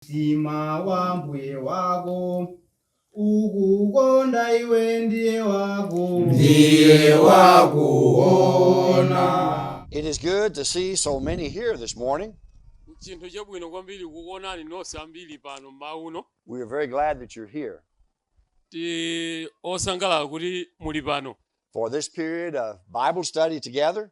Mtima wa mbuye wako ukukonda iwe ndiye wako Ndiye wakuona. It is good to see so many here this morning. Chinthu chabwino kwambiri kukuonani nonse ambiri pano mmawa uno. We are very glad that you're here Ti osangalala kuti muli pano for this period of Bible study together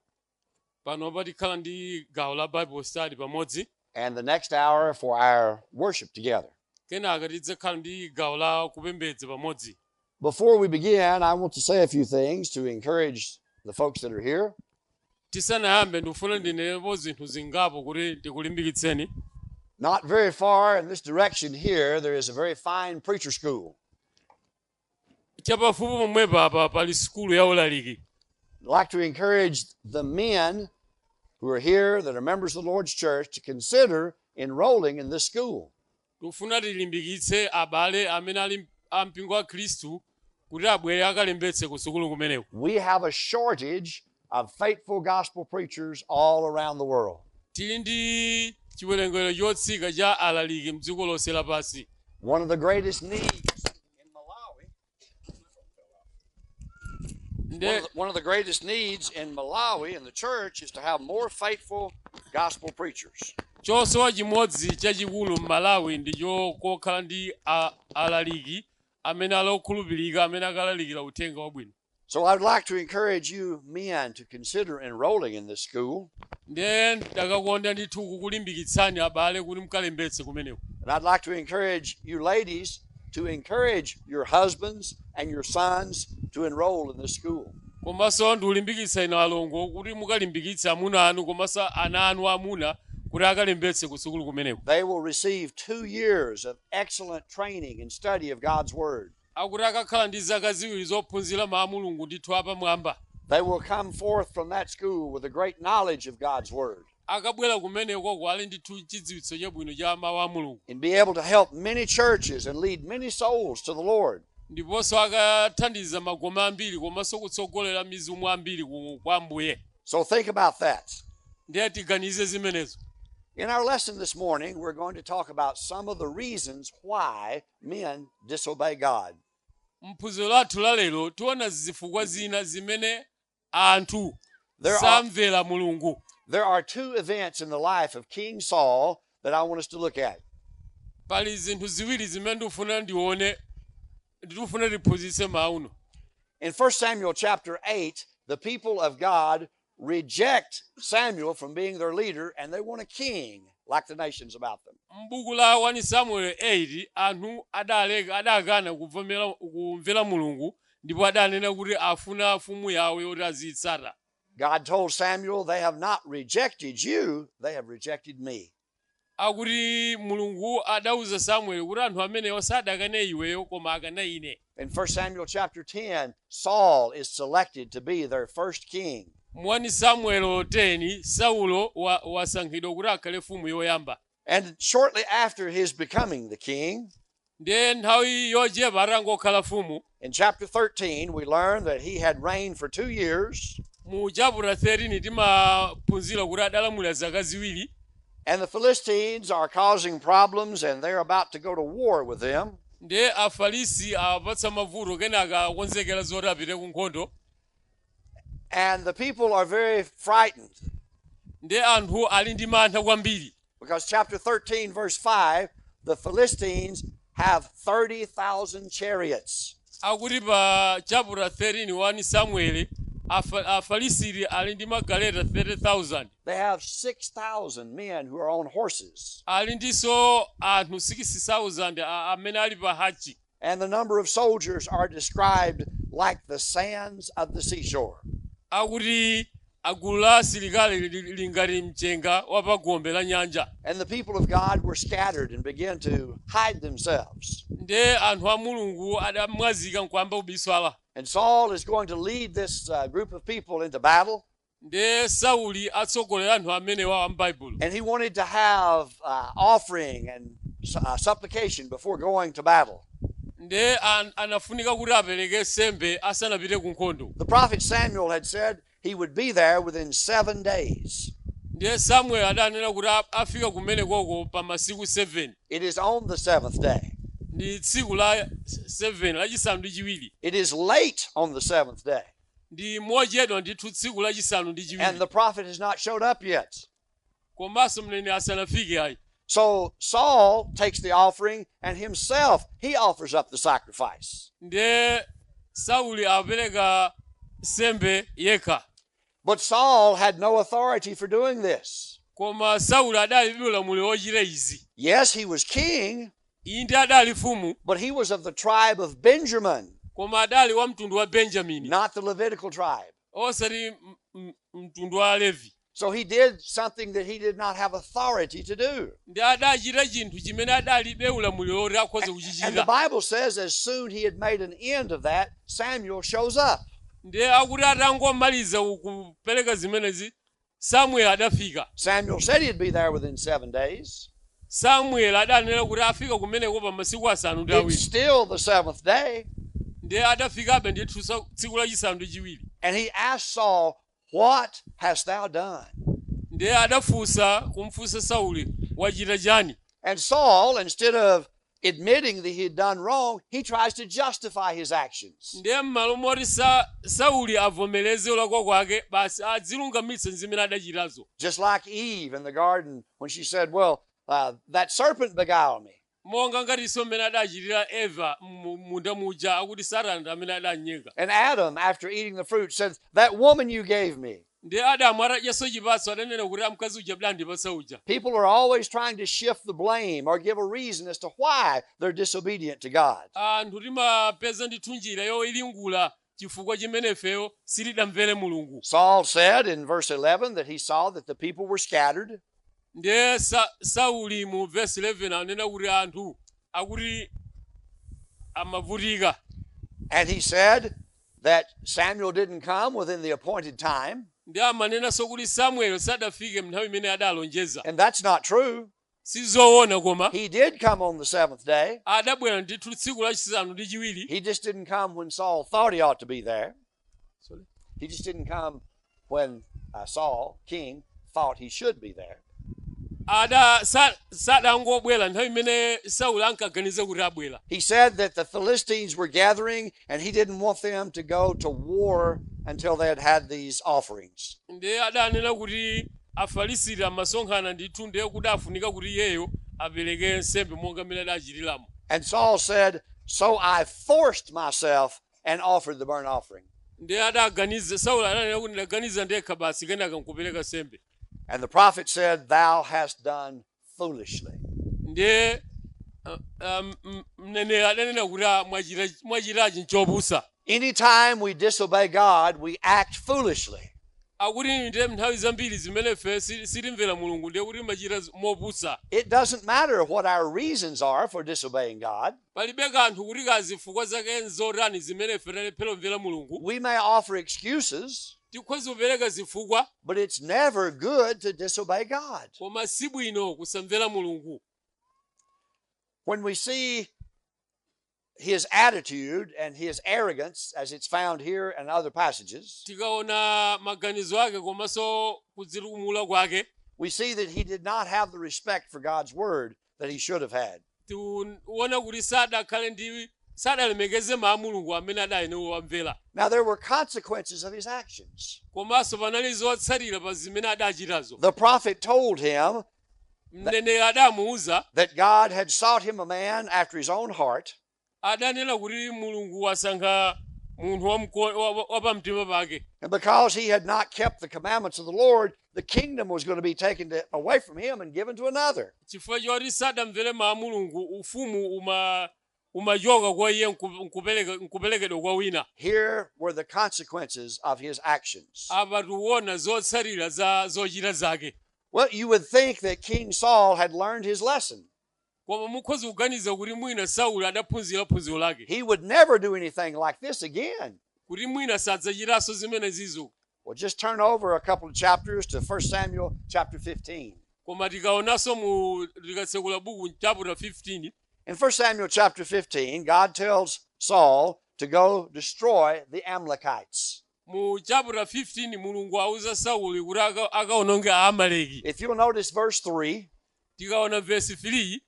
pano patikhala ndi gawo la Bible study pamodzi and the next hour for our worship together. Kenaka tidzakhala ndi gawo la kupembedza pamodzi. Before we begin, I want to say a few things to encourage the folks that are here. Tisanayambe ndikufuna ndinenepo zinthu zingapo kuti ndikulimbikitseni. Not very far in this direction here, there is a very fine preacher school. Chapafupi pomwepa apa pali sukulu ya ulaliki. I'd like to encourage the men who are here that are members of the Lord's church to consider enrolling in this school. Tikufuna tilimbikitse abale amene ali ampingo wa Khristu kuti abwere akalembetse ku sukulu kumeneko. We have a shortage of faithful gospel preachers all around the world. Tili ndi chiwerengero chotsika cha alaliki mdziko lonse lapansi. One of the greatest needs in Malawi, Nde one of the greatest needs in Malawi in the church is to have more faithful gospel preachers. Chosowa chimodzi chachikulu m'Malawi ndicho kokhala ndi alaliki amene ali okhulupirika amene akalalikira uthenga wabwino. So I'd like to encourage you men to consider enrolling in this school. Ndiye ndakakonda ndithu kukulimbikitsani abale kuti mukalembetse kumeneko. And I'd like to encourage you ladies to encourage your husbands and your sons to enroll in this school. Komanso ndikulimbikitsa inu alongo kuti mukalimbikitse amuna anu komanso ana anu amuna kuti akalembetse ku sukulu kumeneko. They will receive 2 years of excellent training and study of God's Word. Akuti akakhala ndi zaka 2 zophunzira mawu a Mulungu ndithu apamwamba. They will come forth from that school with a great knowledge of God's Word Akabwera kumeneko ali ndithu chidziwitso chabwino cha mawu a Mulungu and be able to help many churches and lead many souls to the Lord. Ndiponso akathandiza magoma ambiri komanso kutsogolera mizimu ambiri kwa Ambuye. So think about that. Ndiye tiganize zimenezo. In our lesson this morning, we're going to talk about some of the reasons why men disobey God. Mphunziro lathu la lero tiona zifukwa zina zimene anthu samvera Mulungu. There are two events in the life of King Saul that I want us to look at. Pali zinthu ziwiri zimene ndikufuna ndione ndikufuna tiphunzitse mauno. In 1 Samuel chapter 8, the people of God reject Samuel from being their leader and they want a king like the nations about them. M'buku la 1 Samuel 8 anthu adaleka adakana kuvomera kumvera Mulungu ndipo adanena kuti afuna mfumu yawo yoti aziyitsata. God told Samuel, "They have not rejected you, they have rejected me." Akuti Mulungu adauza Samueli kuti anthu amenewo sadakane iweyo koma akana ine. In 1 Samuel chapter 10, Saul is selected to be their first king. Mu 1 Samuel 10 Saulo wasankhidwa kuti akhale mfumu yoyamba. And shortly after his becoming the king, Ndiye nthawi yochepa atangokhala mfumu, in chapter 13, we learn that he had reigned for 2 years, mu chapter 13 timaphunzira kuti adalamulira zaka 2, and the Philistines are causing problems and they're about to go to war with them. Ndiye Afilisti awapatsa mavuto kenaka akonzekera zoti apite ku nkhondo. And the people are very frightened Ndiye anthu ali ndi mantha kwambiri because chapter 13, verse 5, the Philistines have 30,000 chariots. Akuti pa chapter 13 1 Samueli Afilisti ali ndi magaleta 30,000. They have 6,000 men who are on horses. Ali ndinso anthu 6,000 amene ali pa hachi. And the number of soldiers are described like the sands of the seashore. Akuti agulu la asilikali lingati mchenga wa pagombe la nyanja. And the people of God were scattered and began to hide themselves. Ndiye anthu a Mulungu adamwazika nkuyamba kubisala. And Saul is going to lead this group of people into battle. Ndiye Sauli atsogolera anthu amenewa wa m'Baibulo. And he wanted to have offering and supplication before going to battle. Ndiye anafunika kuti apereke sembe asanapite ku nkhondo. The prophet Samuel had said he would be there within 7 days. Ndiye Samuel adanena kuti afika kumene koko pa masiku 7. It is on the seventh day. Ndi tsiku la 7, lachisanu ndi chiwiri. It is late on the seventh day. Ndi mochedwa ndithu tsiku lachisanu ndi And chiwiri. the prophet has not showed up yet. Komanso mneneri asanafike ayi. So Saul takes the offering and himself he offers up the sacrifice. Ndiye Sauli apereka sembe yekha. But Saul had no authority for doing this. Koma Sauli adalibe ulamuliro wochita izi. Yes, he was king, Inde adali mfumu, but he was of the tribe of Benjamin, koma adali wa mtundu wa Benjamini, not the Levitical tribe. Osati mtundu wa Levi. So he did something that he did not have authority to do. Ndi adachita chinthu chimene adalibe ulamuliro woti akhoza And the kuchichita. Bible says as soon he had made an end of that, Samuel shows up. Ndiye akuti atangomaliza kupereka zimenezi, Samuel adafika. Samuel said he'd be there within 7 days. Samuel adanena kuti afika kumeneko pa masiku asanu ndi It's awiri. still the seventh day. Ndiye adafikabe ndithu tsiku lachisanu ndi chiwiri. And he asked Saul, "What hast thou done?" Ndiye adafunsa kumfunsa Sauli, wachita chani? And Saul, instead of admitting that he had done wrong, he tries to justify his actions. Ndiye m'malo moti Sauli avomereze kulakwa kwake, basi adzilungamitse zimene adachitazo. Just like Eve in the garden when she said, "Well, that serpent beguiled me." Monga ngatinso mmene adachitira Eva munda muja, akuti Satana ndi amene adanyenga. And Adam, after eating the fruit, said, "That woman you gave me." Ndiye Adamu atadyanso chipatso adanena kuti amkazi uja mudandipatsa uja. People are always trying to shift the blame or give a reason as to why they're disobedient to God. Anthu timapeza ndithu njira yoyilingula chifukwa chimene ifeyo sitidamvere Mulungu. Saul said in verse 11 that he saw that the people were scattered. Ndiye Sauli mu verse 11 anena kuti anthu akuti amavutika. And he said that Samuel didn't come within the appointed time. Ndi amanenanso kuti Samuel sadafike nthawi imene adalonjeza. And that's not true. Sizoona koma. He did come on the seventh day. Adabwera ndithu tsiku lachisanu ndi chiwiri. He just didn't come when Saul thought he ought to be there. Sorry? He just didn't come when Saul, king, thought he should be there. Ada sadangobwera nthawi imene Sauli ankaganiza kuti abwera. He said that the Philistines were gathering and he didn't want them to go to war until they had had these offerings. Ndiye adanena kuti Afilisiti amasonkhana ndithu, ndiye kuti afunika kuti iyeyo apereke nsembe monga mmene adachitiramo. And Saul said, "So I forced myself and offered the burnt offering." Ndiye adaganiza, Sauli adanena kuti ndaganiza ndekha basi, kenaka nkupereka nsembe. And the prophet said, "Thou hast done foolishly." Ndiye mneneri adanena kuti mwachitachi nchopusa. Anytime we disobey God, we act foolishly. Akuti ndiye nthawi zambiri zimene ife sitimvera Mulungu, ndiye kuti timachita mopusa. It doesn't matter what our reasons are for disobeying God. Palibe kanthu kuti kazifukwa zake nzotani zimene ife talephera kumvera Mulungu. We may offer excuses, Tikhoza kupereka zifukwa, but it's never good to disobey God. koma si bwino kusamvera Mulungu. When we see his attitude and his arrogance, as it's found here and other passages, tikaona maganizo ake komanso kudzitukumula kwake, we see that he did not have the respect for God's word that he should have had. Tiona kuti sadakhale ndi sadalemekeze mawu a Mulungu amene adayenera kuwamvera. Now, there were consequences of his actions. Komanso panali zotsatira pa zimene adachitazo. The prophet told him Mneneri adamuwuza that God had sought him a man after his own heart, adanena kuti Mulungu wasankha munthu wa pamtima pake. And because he had not kept the commandments of the Lord, the kingdom was going to be taken away from him and given to another. Chifukwa choti sadamvere mawu a Mulungu, ufumu umachoka kwa iye nkuperekedwa kwa wina. Here were the consequences of his actions. Apa tikuona zotsatira za zochita zake. Well, you would think that King Saul had learned his lesson. Koma mukhoza kuganiza kuti mwina Sauli adaphunzira phunziro lake, He would never do anything like this again. kuti mwina sadzachitanso zimenezizo. Well, just turn over a couple of chapters to 1 Samuel chapter 15. Koma tikaonanso mu tikatsekula buku chapter 15. In 1 Samuel chapter 15, God tells Saul to go destroy the Amalekites. Mu chapter 15 Mulungu auza Sauli kuti akaononge Aamaleki. If you'll notice verse 3, Tikaona verse 3,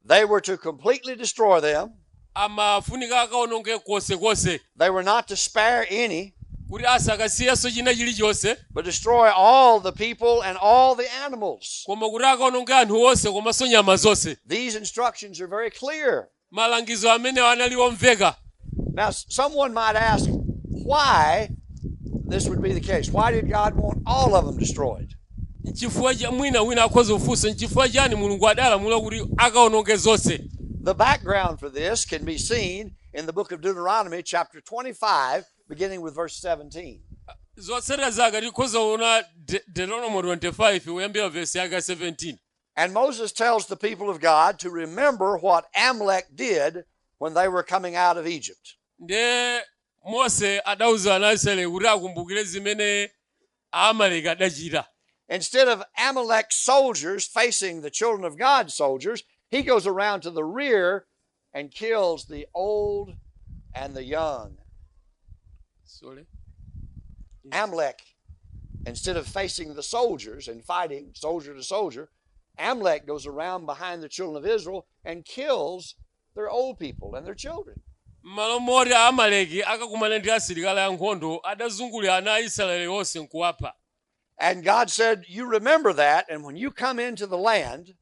they were to completely destroy them. Amafunika akaononge konsekonse. They were not to spare any, kuti asakasiyenso china chilichonse, but destroy all the people and all the animals. Koma kuti akaononge anthu onse komanso nyama zonse. These instructions are very clear. Malangizo amene anali omveka. Now, someone might ask why this would be the case. Why did God want all of them destroyed? Nchifukwa cha mwina wina akhoza kufunsa nchifukwa chani Mulungu adalamula kuti akaononge zonse. The background for this can be seen in the book of Deuteronomy, chapter 25, beginning with verse 17. Zotsatira zake tikhoza kuona Deuteronomy 25 kuyambira verse yake 17. And Moses tells the people of God to remember what Amalek did when they were coming out of Egypt. Nde Mose adauza ana Israeli kuti akumbukire zimene Amaleki adachita. Instead of Amalek's soldiers facing the children of God's soldiers, he goes around to the rear and kills the old and the young. Sorry. Amalek, instead of facing the soldiers and fighting soldier to soldier, Amalek goes around behind the children of Israel and kills their old people and their children. M'malo moti Amaleki akakumana ndi asilikali ankhondo adazungulira ana a Israeli onse nkuwapha. And God said, you remember that, and when you come into the land,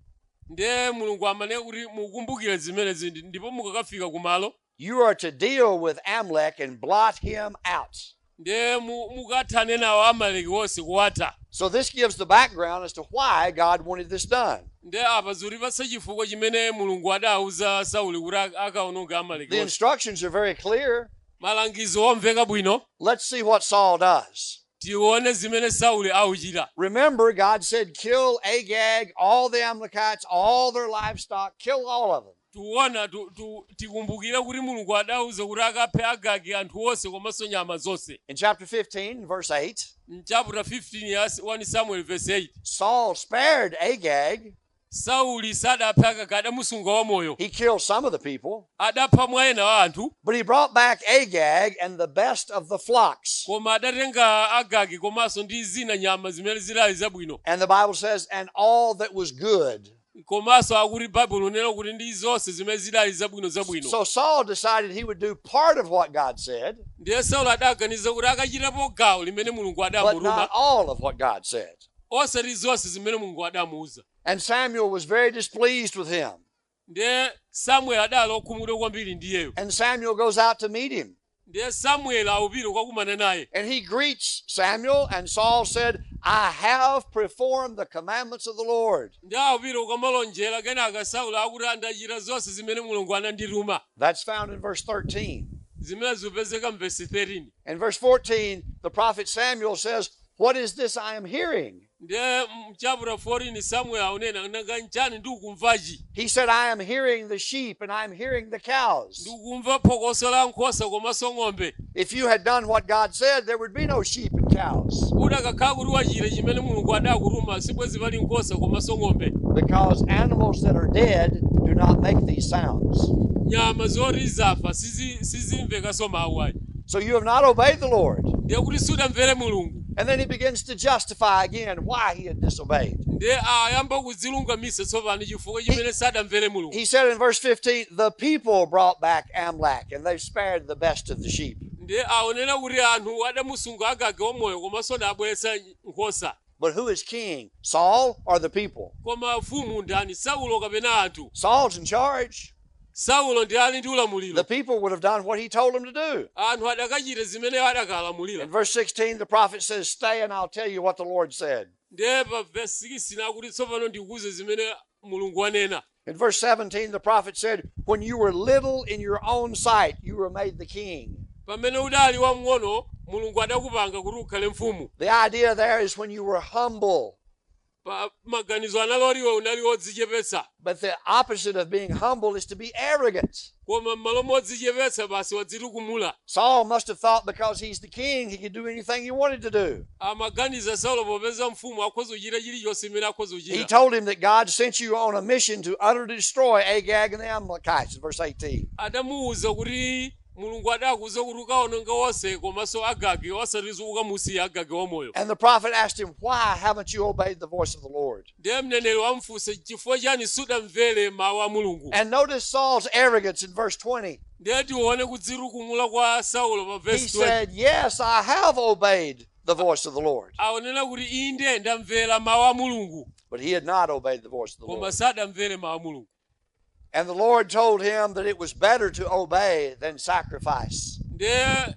Ndiye Mulungu amanena kuti mukumbukire zimenezi ndipo mukakafika kumalo, you are to deal with Amalek and blot him out. Ndiye mukathane nawo Amaleki onse kuwatha. So this gives the background as to why God wanted this done. Ndiye apa zikutipatsa chifukwa chimene Mulungu adauza Sauli kuti akaononge Amaleki The onse. instructions are very clear. Malangizo omveka bwino. Let's see what Saul does. Tione zimene Sauli auchita. Remember, God said, kill Agag, all the Amalekites, all their livestock, kill all of them. Tiona tikumbukire kuti Mulungu adauza kuti akaphe Agagi anthu onse komanso nyama zonse. In chapter 15, verse 8, Chapter 15 ya 1 Samuel verse 8. Saul spared Agag. Sauli sadaphe Agagi, adamusunga wamoyo. He killed some of the people. Adapha mwa ena wa anthu. But he brought back Agag and the best of the flocks. Koma adatenga Agagi komanso ndi zina nyama zimene zinali zabwino. And the Bible says, and all that was good. Komanso akuti Bible unena kuti ndi zonse zimene zinali zabwino zabwino. So Saul decided he would do part of what God said, Ndiye Sauli adaganiza kuti akachitapo gawo limene Mulungu but adamutuma, not all of what God said. Osati zonse zimene Mulungu adamuuza. And Samuel was very displeased with him. Ndiye Samuel adali okhumudwa kwambiri ndiyeyo. And Samuel goes out to meet him. Ndiye Samuel awupita kukakumana naye. And he greets Samuel, and Saul said, I have performed the commandments of the Lord. Ndiye awupita kukamalonjera kenaka Sauli akuti andachita zonse zimene Mulungu anandituma. That's found in verse 13. Zimene zikupezeka mvesi 13. In verse 14, the prophet Samuel says, What is this I am hearing? Ndiye mchapter 14 Samuel aunena nanga nchani ndikukumvachi. He said, I am hearing the sheep and I am hearing the cows. Ndikukumva phokoso la nkhosa komanso ng'ombe. If you had done what God said, there would be no sheep and cows. Udakakhala kuti wachita chimene Mulungu adakutuma sibwezi pali nkhosa komanso ng'ombe. Because animals that are dead do not make these sounds. Nyama zoti zafa sizimvekanso mawu ayi. So you have not obeyed the Lord. Ndiye kuti sudamvere Mulungu. And then he begins to justify again why he had disobeyed. Ndiye ayamba kudzilungamitsa tsopano chifukwa chimene sadamvere Mulungu. He said in verse 15, the people brought back Amalek, and they spared the best of the sheep. Ndiye aonena kuti anthu adamusunga Agagi wamoyo komanso adabweretsa nkhosa. But who is king, Saul or the people? Koma mfumu ndani, Saulo kapena anthu? Saul's in charge. Saulo ndi ali ndi ulamuliro. The people would have done what he told them to do. Anthu adakachita zimene adakalamulira. In verse 16, the prophet says, Stay and I'll tell you what the Lord said. Ndiye pa verse 16 akuti tsopano ndikukuze zimene Mulungu wanena. In verse 17, the prophet said, When you were little in your own sight, you were made the king. Pamene udali wamng'ono, Mulungu adakupanga kuti ukhale mfumu. The idea there is when you were humble. Pa maganizo analoriwe unali wodzichepetsa. But the opposite of being humble is to be arrogant. Koma m'malo modzichepetsa basi wadzitukumula. Saul must have thought because he's the king, he could do anything he wanted to do. Amaganiza Saulo popeza mfumu akhoza kuchita chilichonse chimene akhoza He kuchita. told him that God sent you on a mission to utterly destroy Agag and the Amalekites in verse 18. Adamuwuza kuti Mulungu adakuwuza kuti ukaononge wonse komanso Agagi osati ukamusiya Agagi wamoyo. And the prophet asked him, "Why haven't you obeyed the voice of the Lord?" Ndiye mneneri wamfunsa chifukwa chani sudamvere mawu a Mulungu. And notice Saul's arrogance in verse 20. Ndiye tione kudzitukumula kwa Saulo pa He verse 20. said, "Yes, I have obeyed the voice of the Lord." Aonena kuti inde ndamvera mawu a Mulungu. But he had not obeyed the voice of the Koma Lord. sadamvere mawu a Mulungu. And the Lord told him that it was better to obey than sacrifice. Ndiye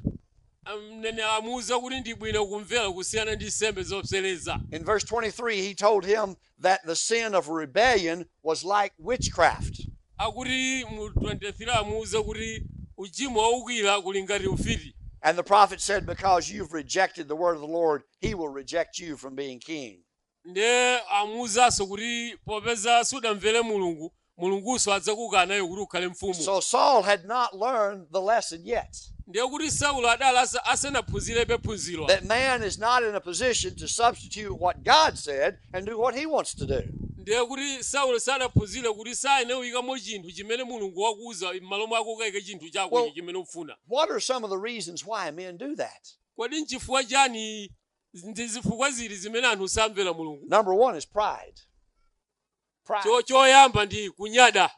mneneri amuwuza kuti ndi bwino kumvera kusiyana ndi nsembe zopsereza. In verse 23, he told him that the sin of rebellion was like witchcraft. Akuti mu 23 amuwuza kuti uchimo waukira kuli ngati ufiti. And the prophet said, "Because you've rejected the word of the Lord, he will reject you from being king." Ndiye amuwuzanso kuti popeza sudamvere Mulungu, Mulungunso adzakukanayo kuti ukhale mfumu. So Saul had not learned the lesson yet Ndiye kuti Saulo adali asanaphunzirebe phunziro that man is not in a position to substitute what God said and do what he wants to do. Ndiye kuti Saulo sanaphunzire kuti sayenera kuyikamo chinthu chimene Mulungu wakuwuza m'malo mwako ukayike chinthu chako Well, chimene ufuna. what are some of the reasons why men do that? Kodi nchifukwa chani ndi zifukwa zili zimene anthu samvera Mulungu? Number one is pride. Pride. Choyamba ndi kunyada.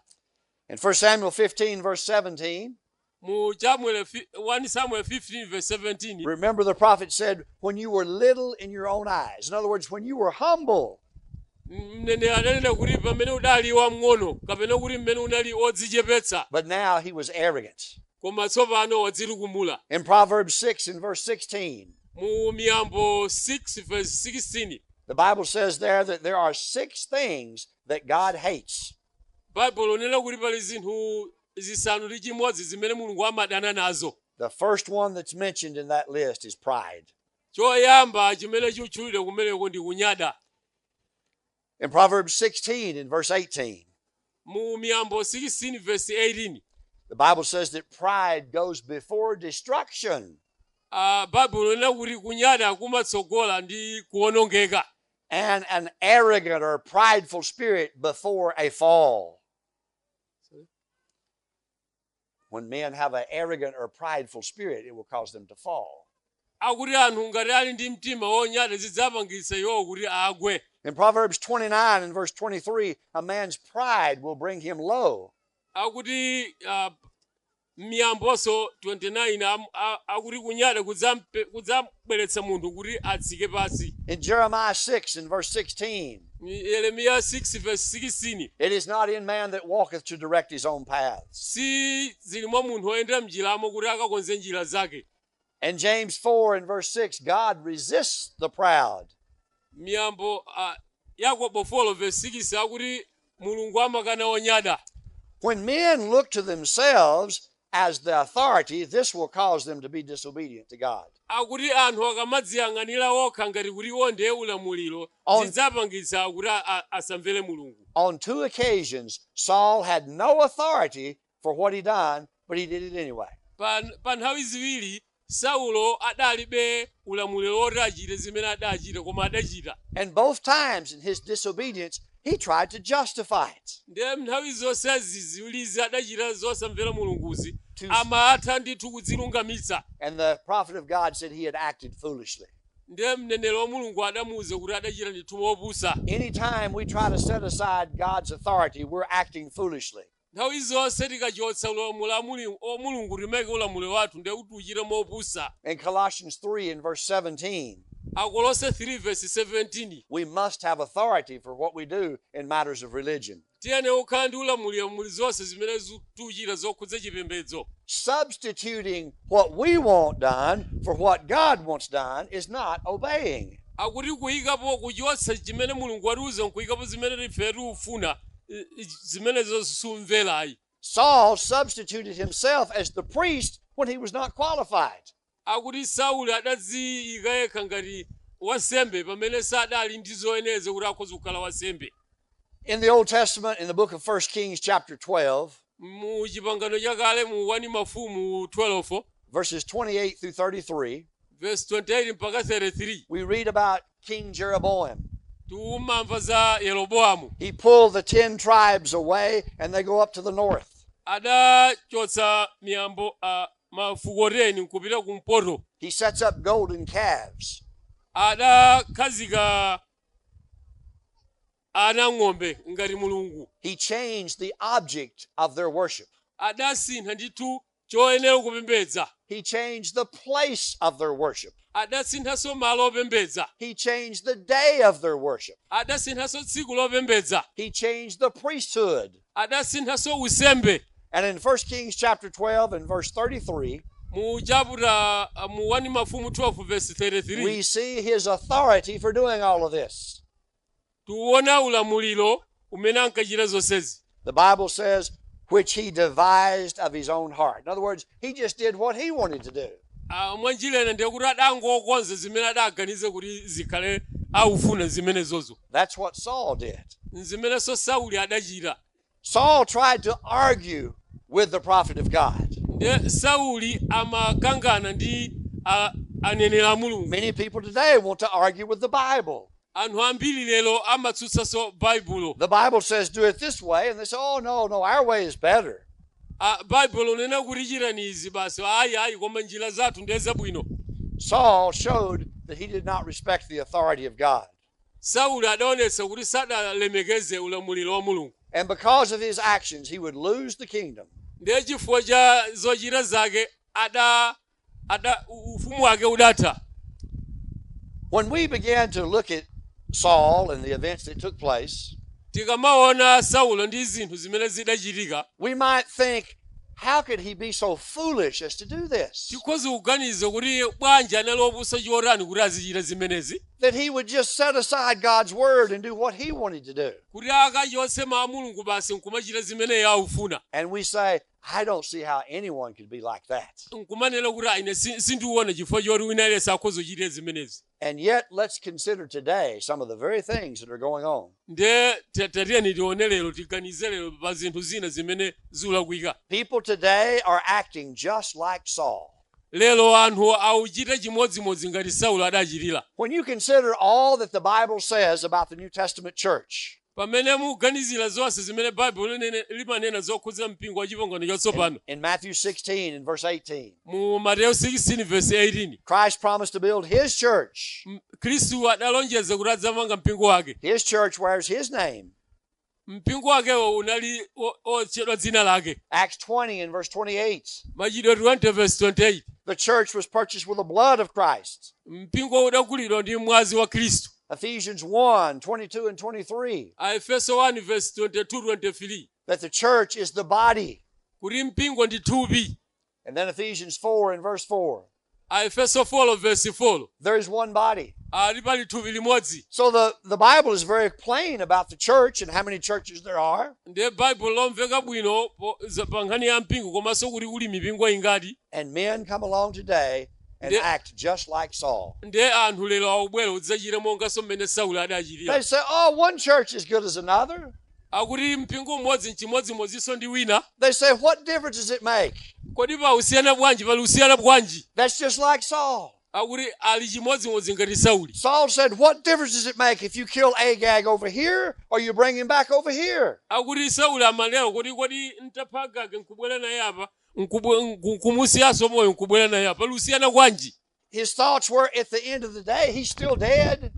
In 1 Samuel 15, verse 17, Mu 1 Samuel 15 verse 17, remember the prophet said, "When you were little in your own eyes." In other words, when you were humble. Mneneri adanena kuti pamene udali wamng'ono kapena kuti mmene unali odzichepetsa. But now he was arrogant. Koma tsopano wadzitukumula. In Proverbs 6 and verse 16, Mu Miyambo 6 verse 16, the Bible says there that there are 6 things that God hates. Baibulo linena kuti pali zinthu 6 zimene Mulungu amadana nazo. The first one that's mentioned in that list is pride. Choyamba chimene chikutchulidwa kumeneko ndi kunyada. In Proverbs 16 and verse 18, Mu Miyambo 16 verse 18, the Bible says that pride goes before destruction. Baibulo linena kuti kunyada kumatsogola ndi kuwonongeka. And an arrogant or prideful spirit before a fall. When men have an arrogant or prideful spirit, it will cause them to fall. Akuti anthu ngati ali ndi mtima wonyada zidzapangitsa iwowo kuti agwe. In Proverbs 29 and verse 23, a man's pride will bring him low. Akuti Miyambonso 29 akuti kunyada kudzabweretsa munthu kuti atsike pansi. In Jeremiah 6 and verse 16, Yeremiya 6 verse 16, it is not in man that walketh to direct his own paths. Si zili mwa munthu woyendera mnjiramo kuti akakonze njira zake. And James 4 and verse 6, God resists the proud. Miyambo Yakobo 4 verse 6 akuti Mulungu amakana onyada. When men look to themselves as the authority, this will cause them to be disobedient to God. Akuti anthu akamadziyang'anira okha ngati kuti iwo ndiye ulamuliro zidzapangitsa kuti asamvere Mulungu. On 2 occasions, Saul had no authority for what he done, but he did it anyway. Pa nthawi ziwiri Saulo adalibe ulamuliro woti achite zimene adachita koma adachita. And both times in his disobedience, he tried to justify it. Ndiye nthawi zonsezi ziwirizi adachita zosamvera Mulunguzi amatha ndithu kudzilungamitsa. And the prophet of God said he had acted foolishly. Ndiye mneneri wa Mulungu adamuwuza kuti adachita ndithu mopusa. Anytime we try to set aside God's authority, we're acting foolishly. Nthawi zonse tikachotsa ulamuliro wa Mulungu timeke ulamuliro wathu ndiye kuti uchite mopusa. In Colossians 3 and verse 17, Akolose 3 verse 17, we must have authority for what we do in matters of religion. Tiyenera kukhala ndi ulamuliro muli zonse zimene tichita zokhudza chipembedzo. Substituting what we want done for what God wants done is not obeying. Akuti kuyikapo kuchotsa chimene Mulungu watiuza nkuyikapo zimene ife tikufuna zimenezo sumverayi. Saul substituted himself as the priest when he was not qualified. Akuti Sauli adadziyika yekha ngati wansembe pamene sadali ndi zoyenera kuti akhoza kukhala wansembe. In the Old Testament, in the book of 1 Kings chapter 12, Mu chipangano chakale mu 1 Mafumu 12, verses 28 through 33, verse 28 mpaka 33, we read about King Jeroboam. Tikumamva za Yeroboamu. He pulled the 10 tribes away and they go up to the north. Adachotsa miyambo, mafuko 10 nkupita kumpoto. He sets up golden calves. Adakhazika ana ng'ombe ngati mulungu. He changed the object of their worship. Adasintha ndithu choyenera kupembedza. He changed the place of their worship. Adasinthanso malo opembedza. He changed the day of their worship. Adasinthanso tsiku lopembedza. He changed the priesthood. Adasinthanso usembe. And in 1 Kings chapter 12 and verse 33, Mu chapter mu 1 Mafumu 12 verse 33, we see his authority for doing all of this. Tiwona ulamuliro umene ankachita zonsezi. The Bible says, which he devised of his own heart. In other words, he just did what he wanted to do. Ah, mwanjira ina ndiye kuti adangokonza zimene adaganiza kuti zikhale aufuna zimenezozo. That's what Saul did. Zimenenso Sauli adachita. Saul tried to argue with the prophet of God. Ndiye Sauli amakangana ndi aneneri a Mulungu. Many people today want to argue with the Bible. Anthu ambiri lero amatsutsanso Baibulo. The Bible says do it this way, and they say, oh, no, no, our way is better. Baibulo unena kuti chitani izi basi, ayi ayi, koma njira zathu ndiye zabwino. Saul showed that he did not respect the authority of God. Sauli adaonetsa kuti sadalemekeze ulamuliro wa Mulungu. And because of his actions, he would lose the kingdom. Ndiye chifukwa cha zochita zake ada ufumu wake udatha. When we began to look at Saul and the events that took place, tikamaona Saulo ndi zinthu zimene zidachitika, we might think, how could he be so foolish as to do this? Tikhoza kuganiza kuti bwanji anali opusa chotani kuti azichita zimenezi? That he would just set aside God's word and do what he wanted to do. Kuti akachotse mawu a Mulungu basi nkumachita zimene iye akufuna. And we say, I don't see how anyone could be like that. Nkumanena kuti ine sindiwona chifukwa choti wina aliyense akhoza kuchita zimenezi. And yet, let's consider today some of the very things that are going on. Ndiye tatiyeni tione lero, tiganize lero pa zinthu zina zimene zikulakwika. People today are acting just like Saul. Lero anthu akuchita chimodzimodzi ngati Saulo adachitira. When you consider all that the Bible says about the New Testament church, pamene mukuganizira zonse zimene Baibulo limanena zokhudza mpingo wa chipangano chatsopano, in Matthew 16 and verse 18, mu Mateyu 16 verse 18, Christ promised to build his church. Khristu adalonjeza kuti adzamanga mpingo wake. His church wears his name. Mpingo wakewo unali otchedwa dzina lake. Acts 20 and verse 28. Machitidwe 20 verse 28. The church was purchased with the blood of Christ. Mpingo udagulidwa ndi mwazi wa Khristu. Ephesians 1, 22 and 23. Aefeso 1 verse 22, 23. That the church is the body. Kuti mpingo ndi thupi. And then Ephesians 4 and verse 4. Aefeso 4 verse 4. There is one body. Ali pali thupi limodzi. So the Bible is very plain about the church and how many churches there are. Ndiye Bible lomveka bwino pa nkhani ya mpingo komanso kuti kuli mipingo ingati. And men come along today and act just like Saul. Ndiye anthu lero akubwera kudzachita monganso mmene Sauli adachitira. They say, oh, one church is good as another. Akuti mpingo umodzi nchimodzimodzinso ndi wina. They say, what difference does it make? Kodi pa usiyana bwanji, pali usiyana bwanji? That's just like Saul. Akuti ali chimodzimodzi ngati Sauli. Saul said, what difference does it make if you kill Agag over here or you bring him back over here? Akuti Sauli amanena kuti kodi ntapha Agag nkubwera naye apa, nkumusiyanso moyo nkubwera naye apa, pali usiyana bwanji? His thoughts were, at the end of the day, he's still dead.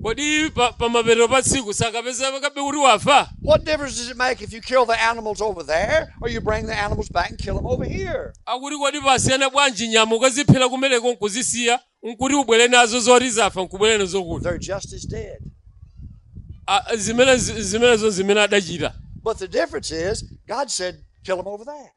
Kodi pamapeto pa tsiku sakapeza pakabe kuti wafa? What difference does it make if you kill the animals over there or you bring the animals back and kill them over here? Akuti kodi pasiyana bwanji nyama ukaziphera kumeneko nkuzisiya nkuti ubwere nazo zoti zafa nkubwere nazo kuti? They're just as dead. Zimenezo zimene adachita. But the difference is, God said, kill them over there.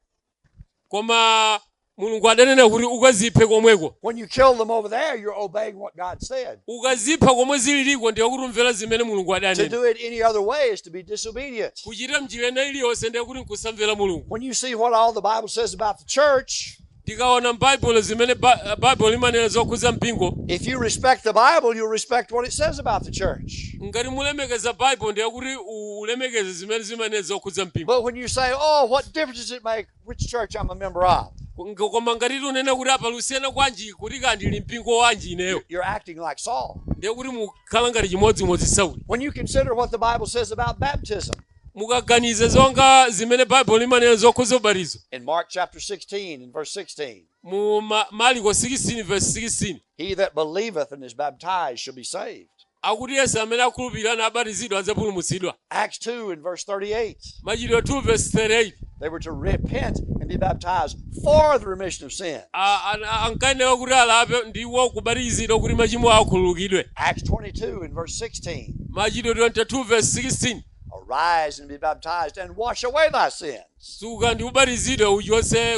Koma Mulungu adanena kuti ukaziphe komweko. When you kill them over there, you're obeying what God said. Ukazipha komwe zililiko ndiye kuti umvera zimene Mulungu adanena. To do it any other way is to be disobedient. Kuchita mnjira ina iliyonse ndiye kuti nkusamvera Mulungu. When you see what all the Bible says about the church, tikaona m'Baibulo zimene Bible limanena zokhudza mpingo, if you respect the Bible, you'll respect what it says about the church. Ngati mulemekeza Bible ndiye kuti ulemekeze zimene zimanena zokhudza mpingo. But when you say, oh, what difference does it make which church I'm a member of? Koma ngati tunena kuti apa lusiyana kwanji kuti kandi ndi mpingo wanji ineyo, You're acting like Saul. ndiye kuti mukhala ngati chimodzimodzi Sauli. When you consider what the Bible says about baptism, Mukaganize zonga zimene Baibulo limanena zokhuza ubatizo. In Mark chapter 16 and verse 16, Mu Marko 16 verse 16, he that believeth and is baptized shall be saved. Akuti yense amene akhulupirira nabatizidwa adzapulumutsidwa. Acts 2 and verse 38, Machitidwe 2 verse 38, they were to repent and be baptized for the remission of sin. Ankayenera kuti alape ndiwo kubatizidwa kuti machimo akhululukidwe. Acts 22 and verse 16, Machitidwe 22 verse 16, arise and be baptized and wash away thy sins. Suka ndi ubatizidwe uchotse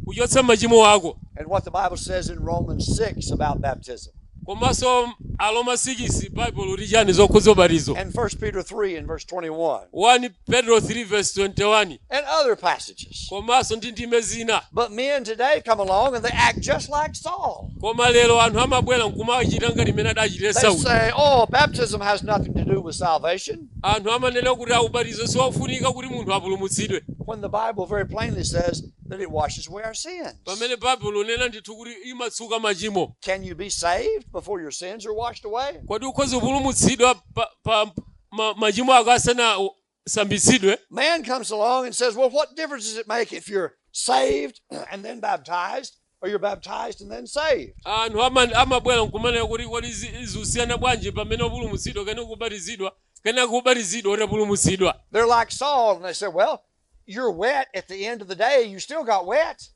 uchotse machimo ako. And what the Bible says in Romans 6 about baptism. Komanso Aroma 6 Bible kuti chani zokhuza ubatizo. And 1 Peter 3 and verse 21. 1 Petro 3 verse 21. And other passages. Komanso ndi ndime zina. But men today come along and they act just like Saul. Koma lero anthu amabwera nkumachita ngati mmene adachitira They Sauli. say, oh, baptism has nothing to do with salvation. Anthu amanena kuti ubatizo siwofunika kuti munthu apulumutsidwe. When the Bible very plainly says that it washes away our sins. Pamene Bible inena ndithu kuti imatsuka machimo. Can you be saved before your sins are washed away? Kodi ukhoza kupulumutsidwa pa machimo ako asanasambitsidwe? Man comes along and says, well, what difference does it make if you're saved and then baptized, or you're baptized and then saved? Anthu amabwera nkumanena kuti kodi zisiyana bwanji pamene upulumutsidwa kena kubatizidwa kena kubatizidwa utapulumutsidwa. They're like Saul, and they say, well, you're wet at the end of the day. You still got wet.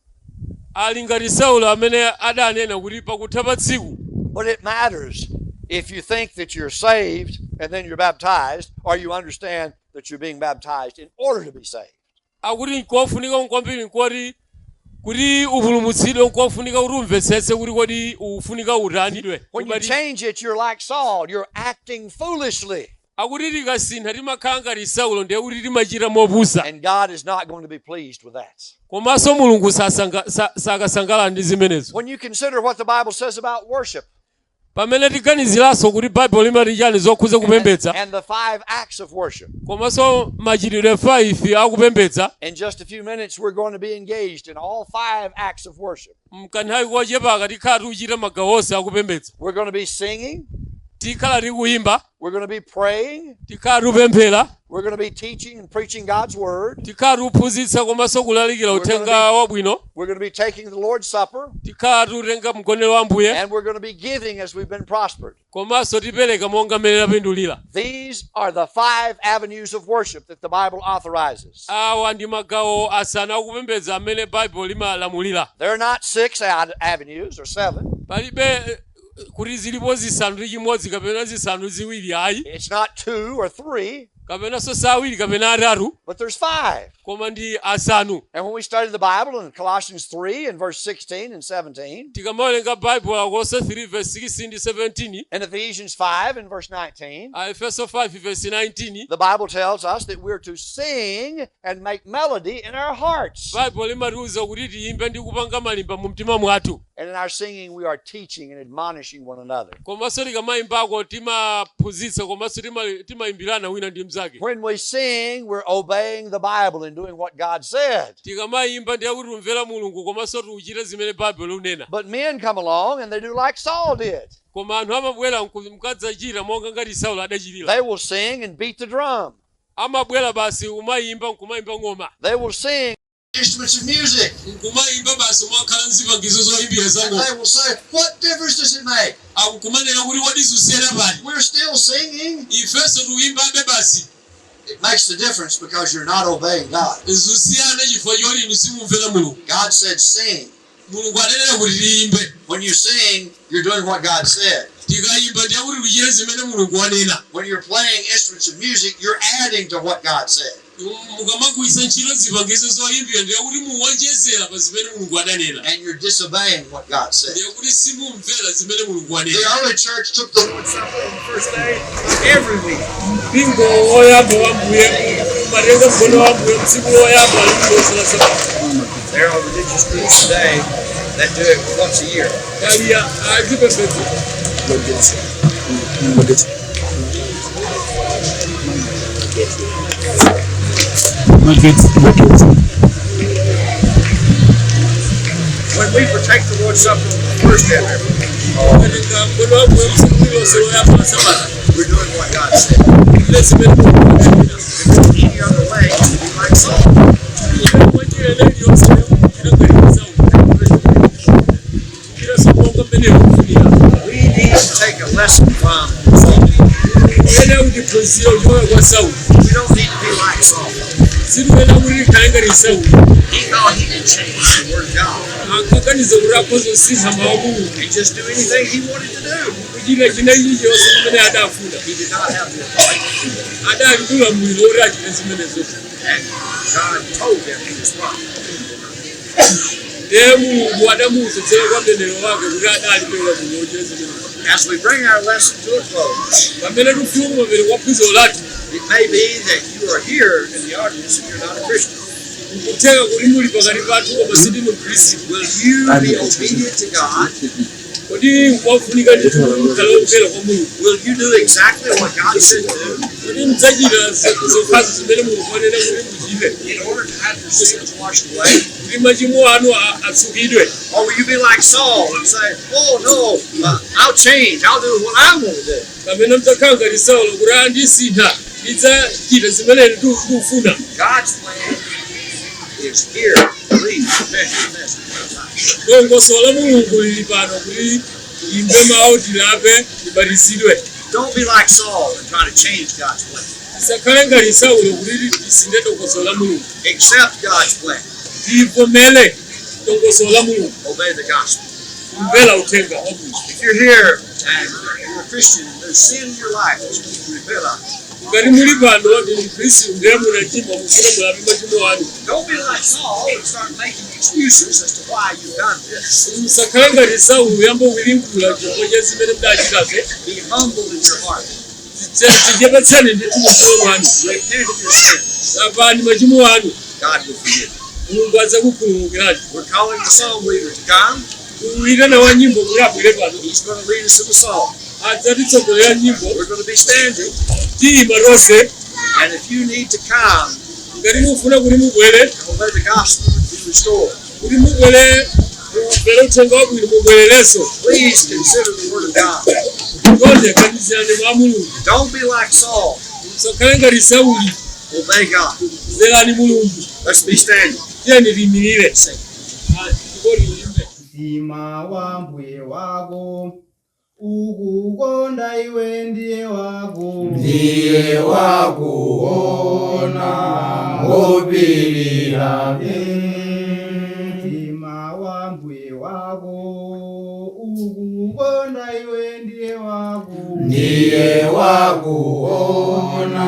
Ali ngati Saulo amene adanena kuti pakutha pa tsiku. But it matters if you think that you're saved and then you're baptized, or you understand that you're being baptized in order to be saved. Akuti nkofunika kwambiri nkoti kuti upulumutsidwe nkofunika kuti umvetsetse kuti kodi ufunika utanidwe. When you change it, you're like Saul. You're acting foolishly. Akuti tikasintha timakhala ngati Saulo ndiye kuti timachita mopusa. And God is not going to be pleased with that. Komanso Mulungu sakasangalala ndi zimenezo. When you consider what the Bible says about worship, Pamene tiganiziranso kuti Bible limati chani zokhuza kupembedza, and the 5 acts of worship. komanso machitidwe 5 akupembedza. In just a few minutes we're going to be engaged in all 5 acts of worship. Mkanthawi kochepa tikhala tikuchita magawo onse akupembedza. We're going to be singing. Tikhala tikuyimba. We're going to be praying. Tikhala tikupemphera. We're going to be teaching and preaching God's word. Tikhala tikuphunzitsa komanso kulalikira uthenga wabwino. We're going to be taking the Lord's Supper. Tikhala tikutenga mgonero wa Ambuye. And we're going to be giving as we've been prospered. Komanso tipereka monga mmene tapindulira. These are the 5 avenues of worship that the Bible authorizes. Awa ndi magawo asanu akupembedza amene Bible limalamulira. They're not 6 avenues or 7. Palibe kuti zilipo zisanu ndi chimodzi kapena zisanu ziwiri ayi. It's not 2 or 3. Kapenanso sawiri kapena atatu. But there's 5. Koma ndi asanu. And when we study the Bible in Colossians 3 and verse 16 and 17, tikamawerenga Bible Akolose 3 verse 16 ndi 17, and Ephesians 5 and verse 19, Aefeso 5 verse 19, the Bible tells us that we're to sing and make melody in our hearts. Bible limatiuza kuti tiyimbe ndi kupanga malimba mu mtima mwathu. And in our singing we are teaching and admonishing one another. Komanso tikamayimbako timaphunzitsa komanso timayimbirana wina ndi mnzake. When we sing, we're obeying the Bible and doing what God said. Tikamayimba ndiye kuti tumvera Mulungu komanso tiuchite zimene Bible lunena. But men come along and they do like Saul did. Koma anthu amabwera mkadzachita monga ngati Saulo adachitira. They will sing and beat the drum. Amabwera basi kumayimba nkumayimba ng'oma. They will sing instruments of music. Nkumayimba basi mwakhala nzipangizo zoyimbira za And ng'oma. they will say, what difference does it make? Akukumanena kuti kodi zisiyana pali. We're still singing. Ifenso tiyimbabe basi. It makes the difference because you're not obeying God. Zisiyana chifukwa choti inu simumvera Mulungu. God said sing. Mulungu anenera kuti tiyimbe. When you sing, you're doing what God said. Tikayimba ndiye kuti tichite zimene Mulungu wanena. When you're playing instruments of music, you're adding to what God said. Mukamagwiritsa ntchito zipangizo zoyimbira ndiye kuti muwonjezera pa zimene Mulungu adanena. And you're disobeying what God said. Ndiye kuti simumvera zimene Mulungu wanena. The early church took the Lord's Supper on the first day every week. Mpingo woyamba wa Mbuye umatenga mkono wa Mbuye mtsiku woyamba lililonse la Sabata. There are religious groups today that do it once a year. Pali azipembedzo. When we partake the Lord's Supper on the first day of every week, Umatenga mkono wa Mbuye mtsiku lililonse loyamba la Sabata. we're doing what God said. Ile zimene Mulungu adanena. If any any other way to be like Saul. Mwanjira iliyonse kuchita ngati Sauli, kuchitanso monga mmene kufunira. We need to take a lesson from Saul. Kuyena kuti phunziro kuchoka kwa Sauli. We don't need to be like Saul. Situyena kuti tikhale ngati Sauli. He thought he could change the Word of God Ankaganiza kuti akhoza kusintha mawu a Mulungu and just do anything he wanted to do. kuchita china chilichonse chimene adafuna. He did not have the authority to do it. Adali ndi ulamuliro woti achite zimenezo. And God told him he was wrong. Ndiye Mulungu adamuuza kwa mneneri wake kuti adalibe ulamuliro wochita zimenezo. As we bring our lesson to a close, Pamene tikufika kumapeto kwa phunziro lathu, it may be that you are here in the audience and you're not a Christian. nkutheka kuti muli pakati pathu koma sindinu Mkhristu. Will you be obedient to God? Kodi nkofunika ndithu kuti mukhale omvera kwa Mulungu? Will you do exactly what God said to do Kodi mudzachita zokhazo zimene Mulungu anena kuti muchite in order to have your sins washed away? kuti machimo anu atsukidwe? Or will you be like Saul and say, oh no, I'll change, I'll do what I want to do? Kapena mudzakhala ngati Saulo kuti andisintha, ndidzachita zimene ndikufuna? God's plan is here. Believe, repent, confess, and be baptized. Dongosolo la Mulungu lili pano kuti imve mawu, tilape, tibatizidwe. Don't be like Saul and try to change God's plan. Tisakhale ngati Saulo kuti tisinthe dongosolo la Mulungu. Accept God's plan. Tivomere dongosolo la Mulungu. Obey the gospel. Kumvera uthenga wa Mulungu. If you're here and you're a Christian and there's sin in your life that you need to repent of, Ngati muli pano ndinu Mkhristu ndiye munachimwa, mufuna mulape machimo anu, don't be like Saul and start making excuses as to why you've done this. musakhale ngati Saulo kuyamba kuwiringula chifukwa cha zimene mudachitazo. Be humble in your heart. Tichepetseni ndithu mumtima mwanu. Repent of your sins. Lapani machimo anu. God will forgive you. Mulungu adzakukhululukirani. We're calling the song leader to come. Kuyitana wa nyimbo kuti abwere pano. He's going to lead us in the song. Adzatitsogolera nyimbo. We're going to be standing. Tiyima tonse. And if you need to come Ngati mufuna kuti mubwere and obey the gospel and be restored, kuti mubwere mumvere uthenga wabwino, mubwererenso, please consider the word of God. chonde ganizirani mwa Mulungu. Don't be like Saul. Musakhale ngati Sauli. Obey God. Mverani Mulungu. Let's be standing. Tiyeni tiyimirire. Sing. Ndipo tiyimbe. Mtima wa mbuye wako ukukonda iwe ndiye wako. Ndiye wakuona ngopilira. Mtima wa mbuye wako ukukonda iwe ndiye wako. Ndiye wakuona